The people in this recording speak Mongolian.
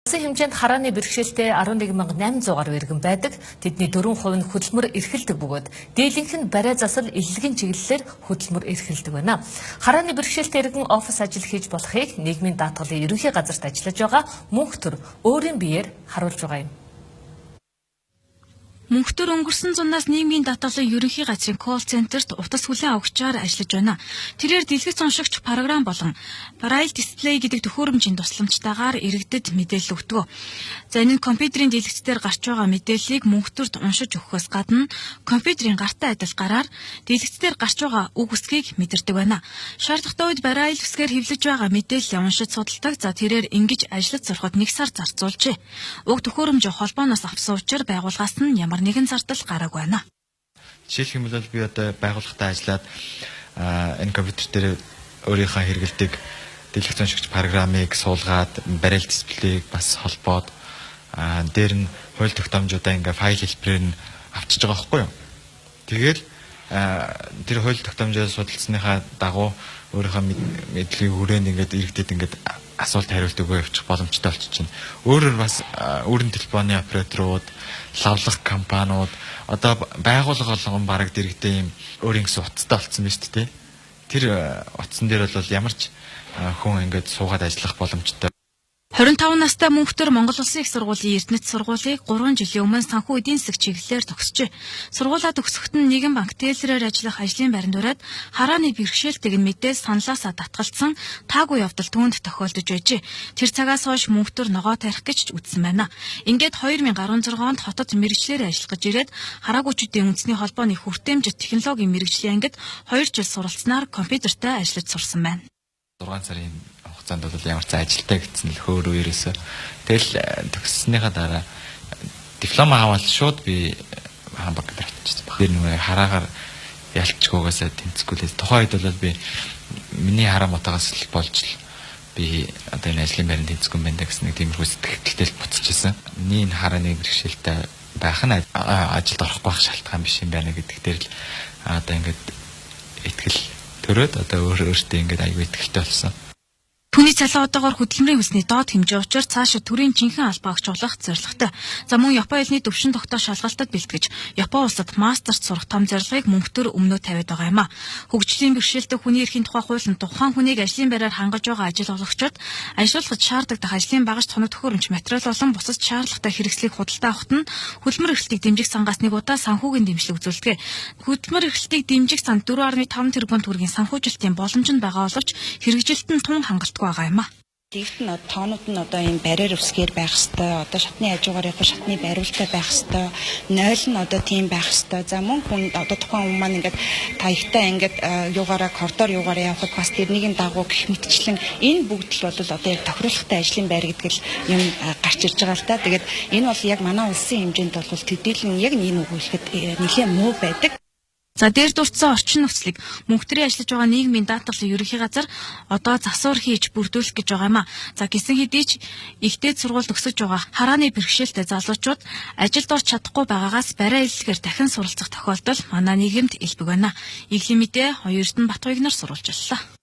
Улсын хэмжээнд харааны бэрхшээлтэй 11,800 гаруй иргэн байдаг. Тэдний 4% нь хөдөлмөр эрхэлдэг бөгөөд дийлэнх нь бариа засал эллэгийн чиглэлээр хөдөлмөр эрхэлдэг байна. Харааны бэрхшээлтэй иргэн офис ажил хийж болохыг нийгмийн даатгалын ерөнхий газарт ажиллаж байгаа Мөнхтөр өөрийн биеэр харуулж байгаа юм. Мөнхтөр өнгөрсөн зунаас нийгмийн даатгалын ерөнхий газрын call center-т утас хүлээн авахчаар ажиллаж байна. Тэрээр дэлгэц уншигч програм болон Braille display гэдэг төхөөрөмжийн тусламжтайгаар иргэдэд мэдээлэл өгдөг. За, энэ нь компьютерийн дэлгэцээр гарч байгаа мэдээллийг Мөнхтөрт уншиж өгөхөөс гадна компьютерийн гартай адил гараар дэлгэцээр гарч байгаа үг үсгийг мэдэрдэг байна. Шаардлагатай үед Braille үсгээр хэвлэж байгаа мэдээллийг уншиж судалдаг. За, тэрээр ингэж ажиллаж сурахад нэг сар зарцуулжээ. Уг төхөөрөмжөө холбооноос авсан учир байгууллагаас нь ямар нэгэн зардал гараагүй байна. Жишээлх юм бол би одоо байгууллагатай ажиллаад энэ компьютер дээр өөрийнхөө хэрэглэдэг дэлгэц уншигч програмыг суулгаад, Braille display-г бас холбоод, дээр нь хууль тогтоомжуудаа ингээ файл хэлбэрээр нь авчиж байгаа байхгүй юу. Тэгэл тэр хууль тогтоомжоо судалсныхаа дагуу өөрийнхөө мэдлэгийн хүрээнд ингээд иргэдэд ингээд асуулт хариулт өгөө явуучих боломжтой болчих чинь. Өөрөөр бас өрн телефоны операторууд, лавлах компаниуд, одоо байгууллага болгон бараг дэрэгдээ юм өөрийн гэсэн утастай болцсон байна шүү дээ. Тэр утсан дээр бол ямар ч хүн ингээд суугаад ажиллах боломжтой. 25 настай Мөнхтөр Монгол Улсын их сургуулийн Эрдэнэт сургуулийг 3 жилийн өмнө санхүү эдийн засаг чиглэлээр төгсжээ. Сургуулаа төгсөхөд нь нэгэн банк teller-ээр ажиллах ажлын байранд ураад харааны бэрхшээлтэйг нь мэдээд саналаасаа татгалцсан таагүй явдал түүнд тохиолдож байжээ. Тэр цагаас хойш Мөнхтөр ногоо тарих гэж үзсэн байна. Ингээд 2016 онд хотод мэргэжлээр ажиллах гэж ирээд хараагүйчүүдийн үндэсний холбооны хүртээмжит технологийн мэргэжлийн ангид 2 жил суралцсанаар компьютертэй ажиллаж сурсан байна. 6 сарын хугацаанд бол ямар ч ажилтай гэсэн л хөөр үерээсээ. Тэгэл төгссөнийхаа дараа диплом аваад шууд би Хамбург дээр очсон баг. Тэр нөгөө хараагаар ялчгүйгээсээ тэнцэхгүйлээ. Тухайн үед бол би миний хараа мотогоос л болж л би одоо энэ ажлын байранд тэнцэхгүй юм байна гэсэн нэг тиймэрхүү сэтгэлдээ л буцаж. Миний энэ харааны бэрхшээлтэй байх нь ажилд орохгүй байх шалтгаан биш юм байна гэдэг дээр л одоо ингээд итгэл төрөөд, одоо өөр өөртөө ингээд аягүй итгэлтэй болсон. Түүний цалин одоогоор хөдөлмөрийн хөлсний доод хэмжээ учраас цаашид төрийн жинхэнэ албаа огч болох зорилготой. За, мөн Япон хэлний төвшин тогтоох шалгалтад бэлтгэж, Япон улсад мастерт сурах том зорилгыг Мөнхтөр өмнөө тавиад байгаа юм а. Хөгжлийн бэрхшээлтэй хүний эрхийн тухай хууль нь тухайн хүнийг ажлын байраар хангаж байгаа ажил олгогчид ажиллуулахад шаардлагатай ажлын багаж, тоног төхөөрөмж, материал болон бусад шаардлагатай хэрэгслийг худалдаа авахад нь хөдөлмөр эрхлэлтийг дэмжих сангаас нэг удаа санхүүгийн дэмжлэг үзүүлдэг. Хөдөлмөр эрхлэлтийг дэмжих санд 4.5 тэрбум төгрөгийн санхүүжилтийн боломж нь байгаа боловч хэрэгжилт нь тун хангалтгүй байгаа юм а. Лифт нь тоонууд нь одоо ийм барьер үсгээр байх хэвээр, одоо шатны хажуугаар явах шатны бариултай байх хэвээр, 0 нь одоо тийм байх хэвээр. За, мөн хүн одоо тухайн хүн маань ингээд таягтай ингээд юугаараа коридор юугаараа явхад бас тэрнийг нь дагуу гэх мэтчлэн энэ бүгд л бол одоо яг тохируулахтай ажлын байр гэдэг л юм гарч ирж байгаа л та. Тэгээд энэ бол яг манай улсын хэмжээнд бол төдийлөн яг энэ үг хэлэхэд нэлээд муу байдаг. За, дээр дурдсан орчин нөхцөлийг Мөнхтөрийн ажиллаж байгаа нийгмийн даатгалын ерөнхий газар одоо засвар хийж бүрдүүлэх гэж байгаа юм а. За, гэсэн хэдий ч их дээд сургууль төгсөж байгаа харааны бэрхшээлтэй залуучууд ажилд орч чадахгүй байгаагаас бариа эллэгээр дахин суралцах тохиолдол манай нийгэмд элбэг байна. Иглийн мэдээ, Хоёр Эрдэнэ Батгуйгнаар сурвалжлалаа.